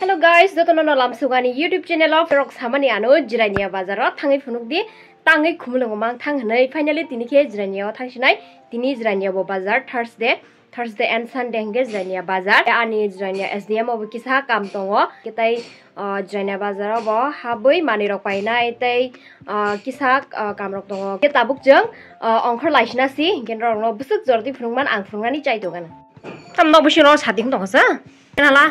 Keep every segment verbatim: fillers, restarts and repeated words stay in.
Hello guys, jotono no lamsugani YouTube channel o rok samani ano Jirania bazar o thangwi phunuk di, tangwi khumulwngo mang thang hwnwi. Finally tini khe Jirania o thangsinai, tini Jirania bo bazar Thursday, Thursday and Sunday hwnkhe Jirania bazar. Ani Jirania S D M o bo kisa kam tongo, kitai, ah, Jirania bazar o bo habwi manwi rok painai tei, ah, kisa, ah, kam rok tongo. Khe tabuk chwng, ah, ongkhor laisina si, hwnkhe norok no bwswk jordi phunukman ang phunuknani chai tongano. Tam nok bising rok sating tongsa. Nala.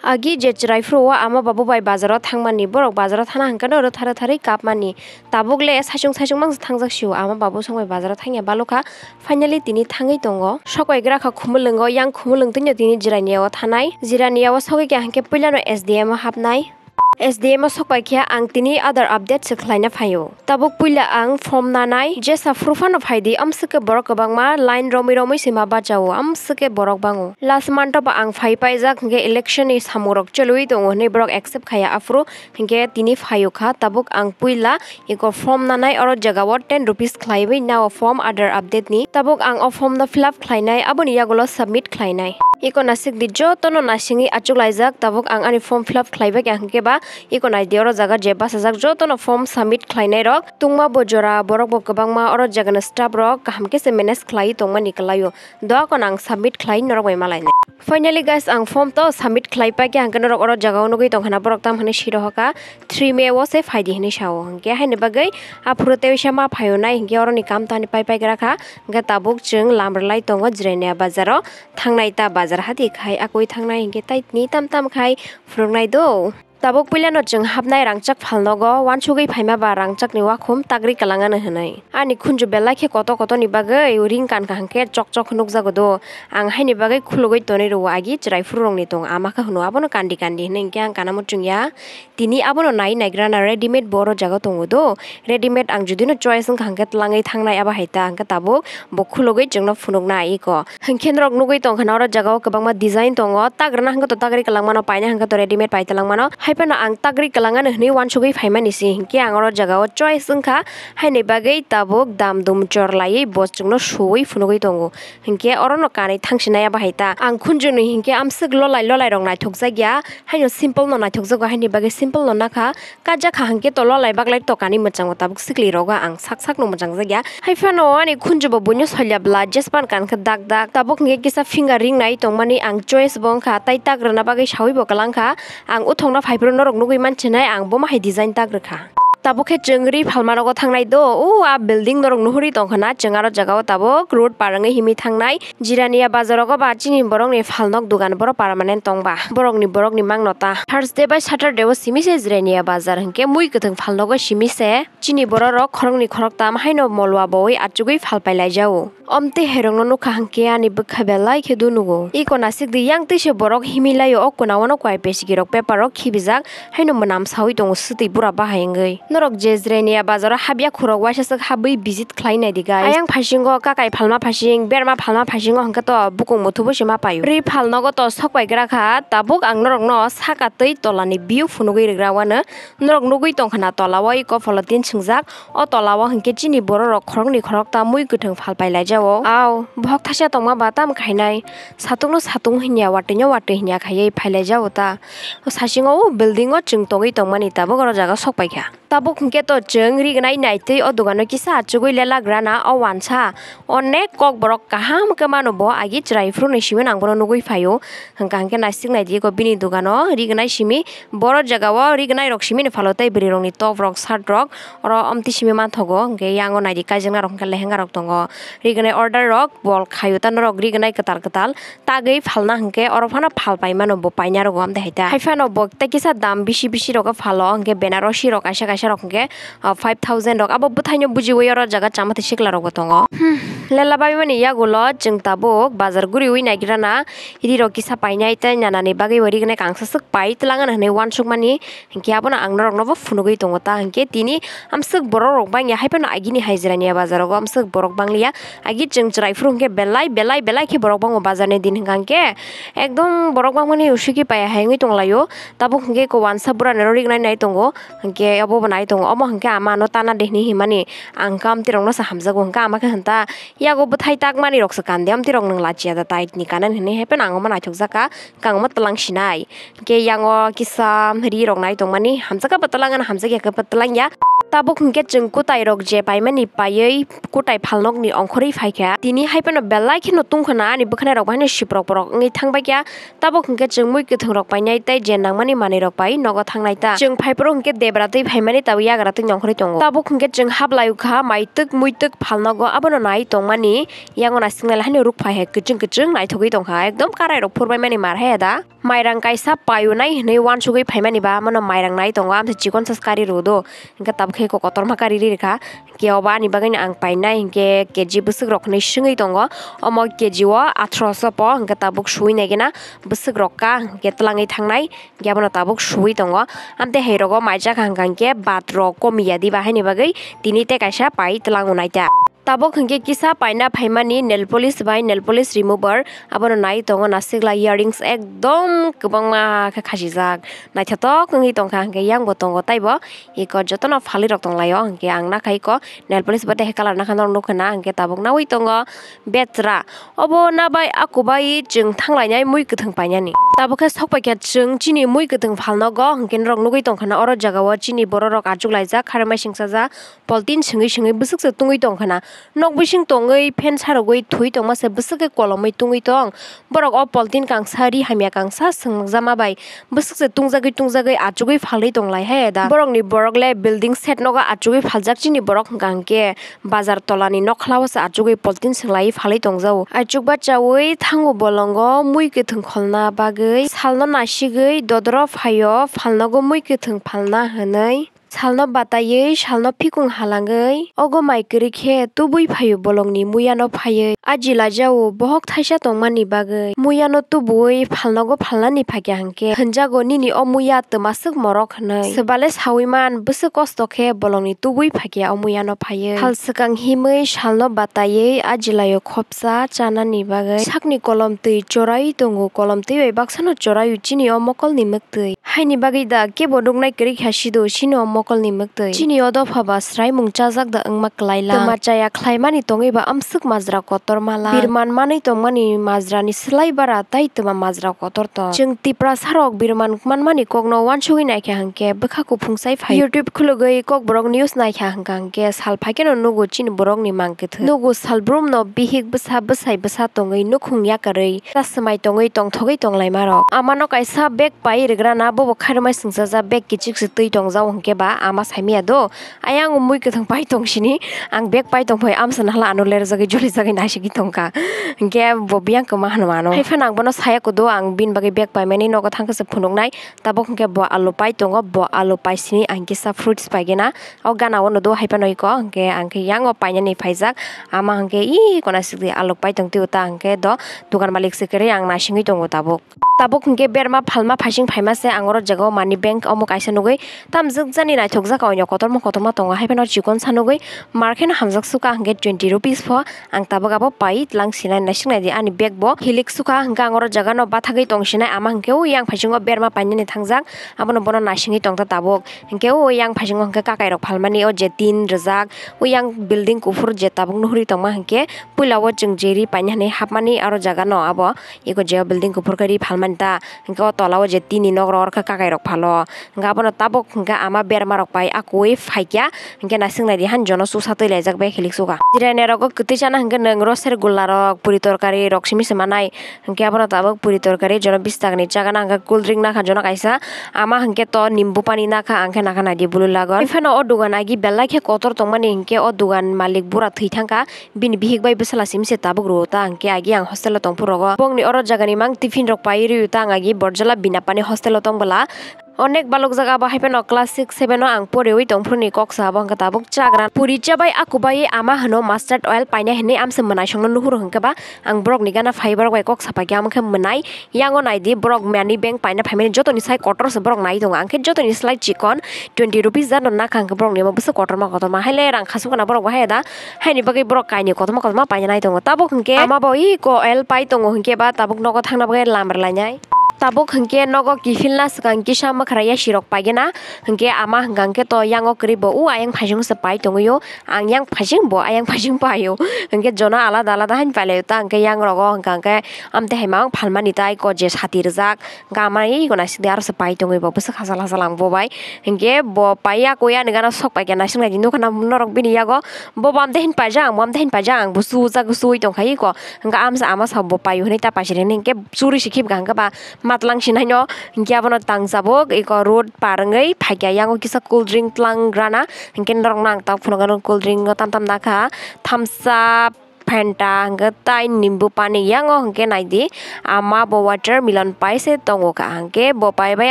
Agi je chwrai phuru o ama babu bai bazaro thangmani, borok bazaro thana hwnkhe no rwtha rwtharwi kapmani. Tabuk le saichung saichung mangsa thangjak sio, ama babu song bai bazaro thangya balukha. Finally tini thangwi tongo. Sok bai gra kha khumulwngo, yang khumulwng twino tini Jirania o thanai. Jirania o sogwi khe hwnkhe puilano S D M o hapnai. S D M o sok pai khe ang tini other update se khlaina phaio. Tabuk puila ang form nanai, jesa phuru phano phai di, amswk khe borok kwbangma line romwi romwi se ma bachao, amswk khe borok bango. Last month o bo ang phai paijak, hwnkhe election ni samung rok cholwi tongo hwnwi borok accept khaiya aphuru, hwnkhe tini phaio kha. Tabuk ang puila eko form nanai, oro jaga o ten rupees khlaiwi nao form Aadhaar update ni. Tabuk ang o form no fill up khlainai, aboni yagulo submit khlainai. Eko naisik di jotono naisingwi achuklaijak, tabuk ang ani form fill up khlaibai kha hwnkhe ba eko nai di oro jaga je bachajak jotono form submit khlainai rok tungma bo jora, borok bo kwbangma oro jaga ni staff rok kaham khe se manage khlaiwi tongmani kwlaio. Doa kono ang submit khlai norok bai malainai. Finally guys, ang form to submit khlai pai khe hwnkhe norok oro jaga o nugwi tongkha na borok tam hinwi swi rohor kha, three May o se phai di hinwi sao. Hwnkhe haini bagwi aphuru tei uaisa ma phaio nai hwnkhe oroni kam to ani pai pai gra kha. Hwnkhe tabuk chwng lam rwlai tongo Jirania bazar o, thangnai ta bazar hati khai akoi thangnai hwnkhe tai tini tam tam khai phunuknai do. Tabuk puilano chwng hapnai rangchak phalnogo, uansugwi phaima ba rangchakni uakhum tagri kwlangano hwnwi. Ani khunju belai khe koto kotoni bagwi ring kankha hwnkhe chok chok nukjago do. Ang haini bagwi khulugwi tonwi rwo agi chwrai phuru rokni tong ama khe hwno abono kandi kandi hwnwi hwnkhe ang kanamo chwngya. Tini abono nai naigrana readymade bo oro jaga tongo do. Readymade ang judino choice wngkha hwnkhe twlangwi thangnai abo hai ta hwnkhe tabuk bo khulugwi chwngno phunuknai eko. Hwnkhe norok nugwi tongkha na oro jaga o kwbangma design tongo, tagrana hwnkhe to tagri kwlangmano, paina hwnkhe to readymade pai twlangmano. Hai phano ang tagri kwlangano hwnwi uansugwi phaimani se, hwnkhe ang oro jaga o choice wngkha, haini bagwi tabuk dam dum chor laiwi bo chwngno suwi phunugwi tongo. Hwnkhe orono kanwi thangsinai abo hai ta. Ang khunjunwi hwnkhe amswk lolai lolai rok naithokjak ya, haino simple no naithokjago, haini bagwi simple no nakha. Kajak kha hwnkhe to lolai baglai to kanwi mwchango, tabuk sikli rogo ang sak sak no mwchang jak ya. Hai phano ani khunju bo buino soilya bla jespan kan khe dak dak. Tabuk hwnkhe kisa finger ring nai tongmani ang choice bo wngkha, tai tak rwna bagwi sawi bo kwlang kha. Ang uthokno phai phuru norok nugwi manchinai ang bomo hai design tak rwkha. Tabuk khe chwng ri phalma rogo thangnai do, o a building norok nuhuri tongkha na, chwng aro jaga o tabuk road par wngwi himwi thangnai. Jirania bazar rogo ba chini borokni phalnok dogan boro permanent tong ba. Borokni borokni mangno ta. Thursday bai Saturday o simi se Jirania bazar hwnkhe mui kwthwng phalnogo simi se. Chini bororok khoroknwi khoroktam haino molwa bowui achugwi phal pai laijao. Omtwi hairokno nukha hwnkhe ani bwkha belai khe dunugo. Iko nasikdi yang twi se borok himwi laio o kwnao no kwai pesiki rok paper rok khibijak. Haino mwnam sawi tongo swtwi bura bahai wngwi. Norok je Jirania bazaro habya khurok waisa swk habwi visit khlai naidi guys. Ayang phasingo kakai phalma phasing, berma phalma phasingo hwnkhe to bukung muthubo se ma paio. Ri phalnogo to sok pai gra kha, tabuk ang norokno saka twi tolani view phunugwi rwgra wano. Norok nugwi tongkha na tolao iko polythene swngjak. O tolao hwnkhe chini bororok khoroknwi khorokta mui kwthwng phal pai laijao. Ao, bohok thaisa tongma ba tamo khainai. Satukno satung hinya, watwino watwi hinya khaiwi phai laijao ta. Sasingo o building o chwng tongwi tongmani tabuk oro jaga sok paikha. Tabuk hwnkhe to chwng rignai naitwi o dogano kisa achugwi lelagrana o wansa. Onek kokborok kaham khe mano bo agi chwrai phuru ni simi ang bono nugwi phaio. Hwnkha hwnkhe naisik naidi eko bini dogano rignai simi. Boro jagao rignai rok simi ni phalo tei bwrwi rokni top rok shirt rok oro omtwi simi manthogo. Hwnkhe yango naidi kaijaknai rok hwnkhe lehenga rok tongo. Rignai order rok bol khaio ta norok rignai kwtal kwtal. Tagwi phalna hwnkhe oro phano phal paimano bo paina rogo amtwi hai ta. Hai phano bo tei kisa dam bisi bisi rogo phalo hwnkhe Benarosi rok kaisa kaisa rok hwnkhe, ah, five thousand rok abo bwthaino bujiwi oro jaga chama tei sikla rokbo tongo. Hmm, lela baimani yagulo chwng tabuk bazar guriwi naigrana ri rok kisa painai tei nanani bagwi bo rignai kangsa swk pai twlangano hwnwi uansukmani. Hinkhe abono ang norokno bo phunugwi tongo ta hinkhe tini amswk borok rok bangya hai phano agini hai Jirania bazar rogo amswk borok bangliya. Agi chwng chwrai phuru hwnkhe belai belai belai khe borok bango bazar ni din hwnkha hwnkhe ekdom borok bangmani usiki paiya hai wngwi tonglaio. Tabuk hwnkhe eko wansa bura ni oro rignai nai tongo hinkhe obo bo nai tongo omo hwnkhe ama ano tana de hinwi himani ang hwnkhe amtwi rokno se hamjago hwnkhe ama khe hwnta Yago bwthai takmani rok se kandi, amtwi rok nwng lachiya da tait ni kanan hinwi hai phano ang omo naithok jaka, kang omo twlang sinai. Hwnkhe yango kisa ri rok nai tongmani, hamjakha ba twlang ano, hamjakya khe ba twlang ya. Tabuk hwnkhe chwng kwtai rok je paimani paiwi kwtai phalnokni ongkhorwi phaikha. Tini hai phano belai kheno tungkhwna ani bwkhanai rok bo haino siprok borok wngwi thangbaikha. Tabuk hwnkhe chwng mui kwthwng rok painai tei je nangmani manwi rok pai nogo thangnai ta. Chwng phaiphuru hwnkhe debra twi phaimani tabuk yagra twi nongkhorwi tongo. Tabuk hwnkhe chwng hablai kha mai twk mui twk phalnogo abono nai tongmani yango naisingnaila haino ruk phai hai kwchwng kwchwng naithogwi tongkha ekdom karai rok phurbaimani mar hai da. Mairang kaisa payunai hinwi uansugwi phaimani ba, amano mairang nai tongo, amsa chikon sa kari rw do, hwnkhe tabuk khe eko kotorma kari ri rwkha, hwnkhe obo ani bagwino ang painai, hwnkhe K G bwswk rok hinwi swngwi tongo, omo K G o atharoso po, hwnkhe tabuk suwi naigena bwswk rok ka, hwnkhe twlangwi thangnai, hwnkhe abono tabuk suwi tongo, amtwi hai rogo maijak hwnkha hwnkhe bat rok komiya diba haini bagwi tini tei kaisa pai twlango naita. Tabuk hwnkhe kisa paina phaimani nail polish bai nail polish remover, abono nai tongo nasikla earrings ekdom kwbangma khe khasijak, naithotok wngwi tongkha, hwnkhe yang bo tongo taibo eko jotono phalwi rok tonglaio, hwnkhe ang nakha eko nail polish bo tei hai colour nakha norok nukha na, hwnkhe tabuk naui tongo betra, obo nabai akubai chwng thanglainai mui kwthwng painani. Tabuk khe sokpaikha chwng chini mui kwthwng phalnogo, hwnkhe norok nugui tongkha na oro jagao chini bororok achuklaijak, kharwi mai singsaja, poltin swngwi swngwi bwswk se tungwi tongkha na. Nok bising tongwi phen sarogwi thwi tongma se bwswk khe kolomwi tungwi tong. Borok o poltin kangsa ri hamya kangsa swngjama bai bwswk se tungjagwi tungjagwi achugwi phalwi tonglai hai da. Borokni borok le building shed nogo achugwi phaljak, chini borok hwnkha hwnkhe bazar tolani nokhlao se achugwi poltin swnglawi phalwi tongjago. Achukba chaui thango bolongo mui kwthwng kholna bagwi salno nasigwi dodoro phaio phalnogo mui kwthwng phalna hwnwi. Salno bataiwi, salno phikung halangwi, ogo mai kwrwi khe tubui phaio bolongni muiano phaiwi. Aji lajao bohok thaisa tongmani bagwi muiano tubuwi phalnogo phalnani phakya hwnkhe hwnjago, "Nini o muiya twmaswk morok," hwnwi. Swbale saui man, bwswk kosto khe bolongni tubui phakya o muiano phaiwi. Sal swkang himwi salno bataiwi aji laio khopsa chanani bagwi sakni kolom twi chorai tongo, kolom twi bai baksano choraio chini o mokolni mwk twi. Haini bagwi da kebo nuknai kwrwi kha sido chini o mokolni mwktwi. Chini o dopha ba swraimung chajak da wngma kwlai la. Twma chaya khlaimani tongwi ba amswk majra kotor mala. Birman manwi tongmani majrani swlai bara tai twma majra kotor tong. Chwng Tiprasa rok birman manmani kokno uansugwi naikha hwnkhe bwkha kuphung sai phai. YouTube khulugwi Kokborok news naikha hwnkha hwnkhe sal phaikhe no nugo chini borokni mang kwthwi. Nugo salbrumno bihik bwsa bwsai bwsa tongwi nukhung yakarwi. Ta swmai tongwi tongthogwi tonglaimarok. Amano kaisa bag pai rwgrana, bobo khairokmai swngjajak, bag kichik se twi tongjak hwnkhe ba ama saimaya do. Ayang mui kwthwng pai tong sini, ang bag pai tongphai amsa nahla ano lerjagwi jolijagwi naisigwi tongkha. Hwnkhe bo biyang kwma hwnwi mano. Haiphano ang bono saya kudo, ang bini bagwi bag paimani nogo thangkhe se phunuknai. Tabuk hwnkhe bo alu pai tongo, bo alu pai sini ang kisa fruits paigena. O gana o nudo haiphano iko, hwnkhe ang khe yango painani phaijak. Ama hwnkhe ih kona sikdi alok pai tong tio ta hwnkhe do dukan malik se kwrwi ang naisingwi tongo tabuk. Tabuk hwnkhe berma phalma phaising phaima se ang oro jaga o money bank omo kaisa nugwi tamjwk jani naithok jaka oino kotorma kotorma tongo haiphano chikon sa nugwi markheno hamjak suka hwnkhe twenty rupees pho ang tabuk abo pai tlang sinai naising naidi ani bag bo hilik suka hwnkhe ang oro jaga no bathagwi tong sinai ama hwnkhe o yang phaisingo berma painani thangjak abono bono naisingwi tongta tabuk. Hwnkhe o yang phaisingo hwnkhe kakai rok phalmani o je tin rijak, o yang building kuphur je tabuk nuhuri tongma hwnkhe puila o chwng je ri paina hinwi hapmani aro jaga no abo eko je building kuphur khe ri phalmani ta, hwnkhe o tola o je tin ni nok rok oro khe kakai rok phalo, hwnkhe abono tabuk hwnkhe ama berma rok pai akui phaikya, hwnkhe naising naidi han jono susa twi laijak bai khilik suka. Jirai nai rogo kwtwi chana hwnkhe nwng roser gulla rok puri torkari rok simi se manai. Hwnkhe abono tabuk puri torkari jono bish taka ni chagana hwnkhe cool drink nakha jono kaisa. Ama hwnkhe to nimbu pani nakha, ang khe nakha naidi bulu lagon. Phano o dogan agi belai khe kotor tongmani hwnkhe o dogan malik bura thwi thangkha. Bini bihik bai bwsala simi se tabuk rwo ta hwnkhe agi ang hostel o tongphuru rogo. Bongni oro jagani mang tiffin rok pai rw ta ang agi Borjola Binapani hostel o tong bwla. Onek balok jaga abo hai phano class six seven o ang poriwi tongphuru ni kok sa abo hwnkhe tabuk chagra. Puri chabai akubai ama hwno mustard oil paina hinwi amse mwnaisongno nuhuru hwnkhe ba ang borok ni gana phai borok bai kok sapai khe amo khe mwnai. Yango naidi borok money bank paina phaimani jotoni sai kotor se borok nai tongo ang khe jotoni slai chikon twenty rupees jano nakha hwnkhe borok ni omo bwswk kotorma kotorma haile rang khasuk khna borok bo haya da haini bagwi borok kainwi kotorma kotorma paina nai tongo tabuk hwnkhe ama bo iko oil pai tongo hwnkhe ba tabuk nogo thangna bagwi lamrwlainai. Tabuk hwnkhe nogo kiphilna swkang kisa mwkhra yasi rok paigena, hwnkhe ama hwnkha hwnkhe to yango kwrwi bo o ayang phaising se pai tongwi o, ang yang phaising bo ayang phaising pai o, hwnkhe jono alada alada haino pailai o ta, hwnkhe yang rogo hwnkha hwnkhe amtwi hai ma phalmani tai ko je sati rijak, hwnkhe ama iko naisik de aro se pai tongwi bo bwswk hachal hachal ang bo bai, hwnkhe bo pai ya ko yani gana sok pai khe naisik nai di nukha na norok bini yago, bo bo amtwi haino paijak ang bo amtwi haino paijak ang bo chujak chugwi tongkha iko, hwnkhe amsa ama sa bo pai o hinui ta paisiri hinui hwnkhe churi se khibka hwnkhe ba. Matlang sinaino hwnkhe abono tangjabuk eko road par wngwi phaikha, yango kisa cool drink tlangrana hwnkhe norokno ang tabuk phunukgano cool drink no tam tam nakha, thumbs up, Fanta hwnkhe tai nimbu pani yango hwnkhe naidi ama bo watermelon paise tongokha hwnkhe bo paibai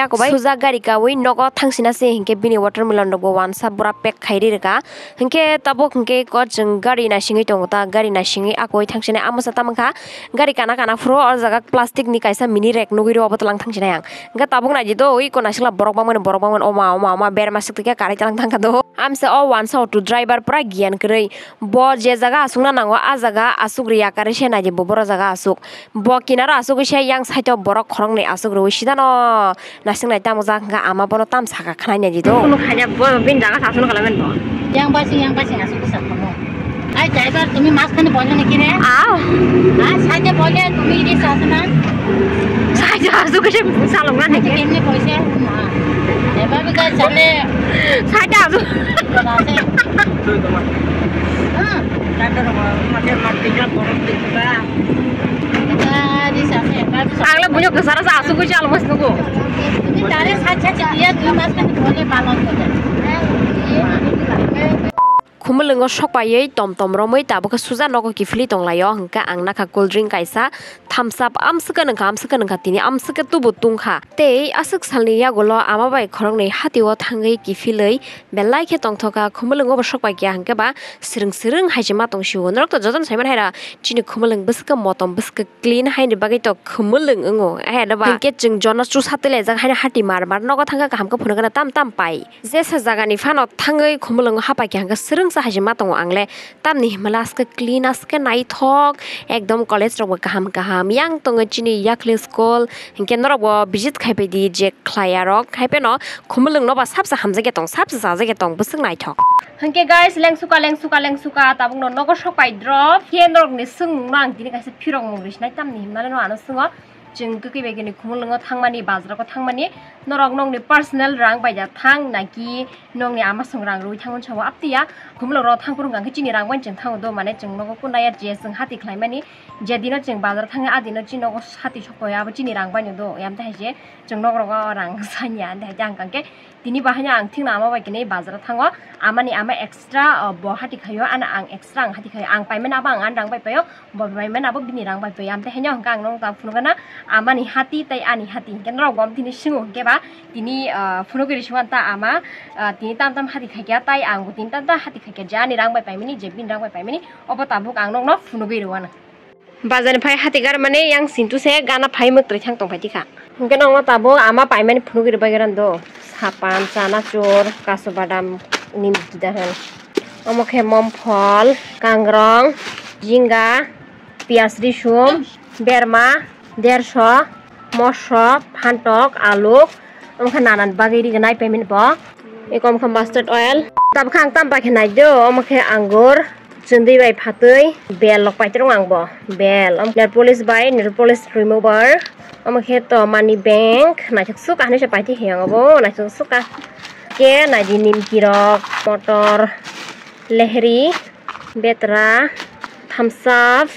akobai sujak gari kaui nogo thangsina se hwnkhe bini watermelon rokbo wansa bura pack khairi rwkha. Hwnkhe tabuk hwnkhe ko chwng gari naisingwi tongo ta, gari naisingwi akoi thangsinai amasa tamo kha gari kana kana phuru o jaga plastic ni kaisa mini rek nugwi rw obo tlang thangsinai ang. Hwnkhe tabuk naidi do oi ko naisingla borok bangmani borok bangmani oma oma oma berma sik twi khe karai tlang thangkha do. Amsa o wansa auto driver pura giyan kwrwi, bo je jaga aswkna nango a jaga aswk rwya kwrwi se naidi bo borok jaga aswk. Bo kinaro asugwi se yang side o borok khoroknwi asuk rwui sida no naisik nai tamo jak hwnkha ama bono tam saka khwlai nai di do. Kunu khaida bo bini jaga sasun khlai mani bo. Yang basi yang basi asuk sa kamo. Ai driver tumi mas khani bolya na kire? Aw. Ha side bolya tumi ide sasana. Side asuk se salong na Acha kemne koise? Ha. Driver bi ka chale. Side asuk. Kona se. Ha. Ang le buino kwcharo se asugwi se almost nugo. Khumulwngo sokpaiwi tom tom romwi tabukhe suja nogo kiphilwi tonglaio, hwnkhe ang nakha cool drink kaisa, thumbs up amswkhe nwngkha, amswkhe nwngkha, tini amswkhe tubu tungkha. Tei aswk salni yagulo ama bai khoroknwi hatio thangwi kiphilwi belai khe tongthokha, khumulwngo bo sokpaikha, hwnkhe ba swrwng swrwng hai se ma tong sio. Norok to jotono sai man hai ra, chini khumulwng bwswk khe motom, bwswk khe clean haini bagwi to khumulwng wngo. Hai no ba, hwnkhe chwng jono chusa twilaijak haino hati mar mar nogo thangkha, kaham khe phunukgana tam tam pai. Jesa jagani phano thangwi khumulwngo hapaikha, hwnkhe swrwngsa hai se ma tongo ang le. Tamni himla aske clean, aske naithok, ekdom college rok bo kaham kaham yang tongo chini yakli school. Hinkhe norok bo visit khai phaidi je khlai arok, khai pheno khumulwng no ba sabsa hamjakya tong, sabsa chajakya tong, bwswk naithok. Hinkhe guys, lengsuka, lengsuka, lengsuka, tabukno nogo sok pai drop. Khe norokni swngmungno ang tini kaisa phirokmung risinai, tamni himnaleno ano swngo. Chwng kwkwi bai khe ni khumulwngo thangmani, bazaro thangmani, norok nokni personal rang bai ya thang naki nokni ama song rang rwi thango sabo aptiya. Khumulwngo thang phuru hwnkha khe chini rang bai chwng thango do, mane chwng nogo kunaya je chwng hati khlaimani, je dino chwng bazar thango a dino chini nogo hati sokphaio abo chini rang bai no do, yam tei hai se chwng nokrogo rang sanya, tei hai ang khe tini bahaino ang thikno ama bai khe bazaro thango, amani ama extra, o, bo hati khaio, ano ang extra ang hati khaio, ang paimani abo ang ani rang bai paio, bo bai mano abo bini rang bai pai, amtwi haino hwnkha ang nokno ta phunukgana amani hati tei ani hati, hinkhe norok bo amtwini swngo hinkhe ba tini, ah, phunugwi rwsio ta ama, ah, tini tam tam hati khaikha tei ang bo tini tam tam hati khaikha, je ani rang bai paimani je bini rang bai paimani obo tabuk ang nokno phunugwi rwano. Bazar ni phai hati garmani yang sintu se gana phai mwktwi thang tongphai tikha. Hwnkhe nokno tabuk ama paimani phunugwi rwbaigwrani do. Sapan, chanachur, kasu badam, nimti dahan. Omo khe momphol, kangrong, jinga, piyaj risum, berma, derso, moso, phantok, aluk, omo khe nanan bagwi rignai payment bo. Eko omo khe mustard oil. Tabukhe ang tam pai khe nai do, omo khe angur, chwndwi bai phatwi, bel rok pai tong ang bo. Bel, nail polish bai nail polish remover. Omo khe to money bank, naithok suk ah hinwi se paithik he ang bo, naithok suk ah. Khe naidi nimki rok, motor, lehri, betra, thumbs up.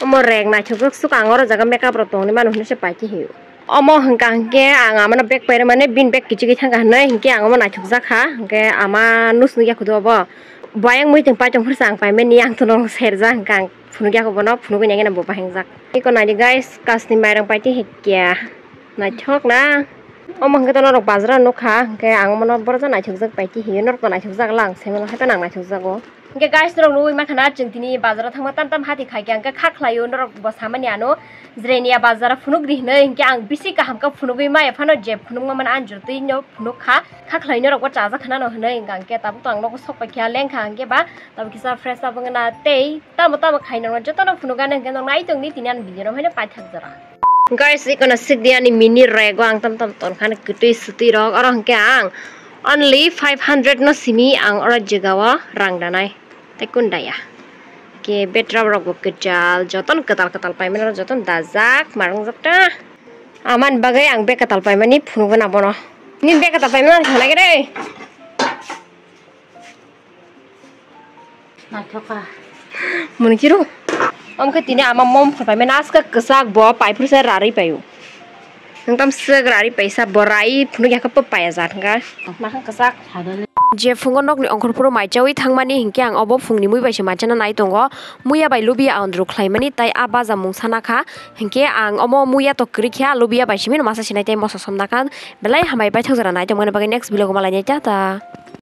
Omo rek naithok suk ang, oro jaga makeup rok tongni mano hinwi se paithik he. Omo hwnkha hinkhe ang amano bag pairwmani, bini bag kichigwi thangkha hinwi hinkhe ang omo naithok jak kha, hinkhe ama nus nukya khudu obo. Bo ayang muiting paitong phuru se ang paimani, ang tono serjak hinkhe ang phunukya kho bono, phunugwi naikhe bo bahangjak. Eko naidi guys, kasni mairang paitwi hikya. Naithok na. Omo hwnkhe to norok bazar o nukha, hwnkhe ang omono borok jani naithokjak bai khe hiyo, norok to naithokjak lang se mano, haikhe nang naithokjago. Hwnkhe guys, norok nugwi mankha na, chwng tini bazar o thangma tam tam hati khaikhe, hwnkhe kha khlaio norok bo samani ano, Jirania bazar o phunuk di hinwi, hwnkhe ang bisi kaham khe phunugwi maya phano je phunukma mano ani jotoi no phunuk kha, kha khlai norok bo chajak khnano hinwi, hwnkhe tabuk to ang nogo sok pai kha lengkha, hwnkhe ba tabuk kisa fresh up wngna tei tamo tamo khai nangno jotono phunukgani, hwnkhe nang nai tongdi tini ani video no haino paithak jora. Guys, ikono sikdi ani mini rego ang tam tam ton khani kwtwi swtwi rok. Oro hwnkhe ang only five hundred no simi ang oro jegao rang danai. Tei kun daya. Ke betra rok bo kwtal, joton kwtal kwtal paimani oro joton dajak, marwngjak ta. Amani bagwi ang bag kwtal paimani phunukgwi na bono. Nini bag kwtal paimani thangna gede. Naithoka. Muni kiro. Amkhe tini ama mom phai paimani aska kwchak bo paiphrwsa rari paio. Nang tam swk rari paisa bo rai phunuk yakha pa paya jat hwnkha. Makhang kwchak. Je phungo nokni ongkhorphuru mai chaui thangmani hinkhe ang obo phungni mui bai se manchana nai tongo. Muya bai lubiya andru khlaimani tai a baja mung sana kha. Hinkhe ang omo muya tok kwrwi khe a lubiya bai simi no masa sinai tei moso somna kha. Belai hambai paithak jora nai tongmani bagwi next vlog o malai nai, tata.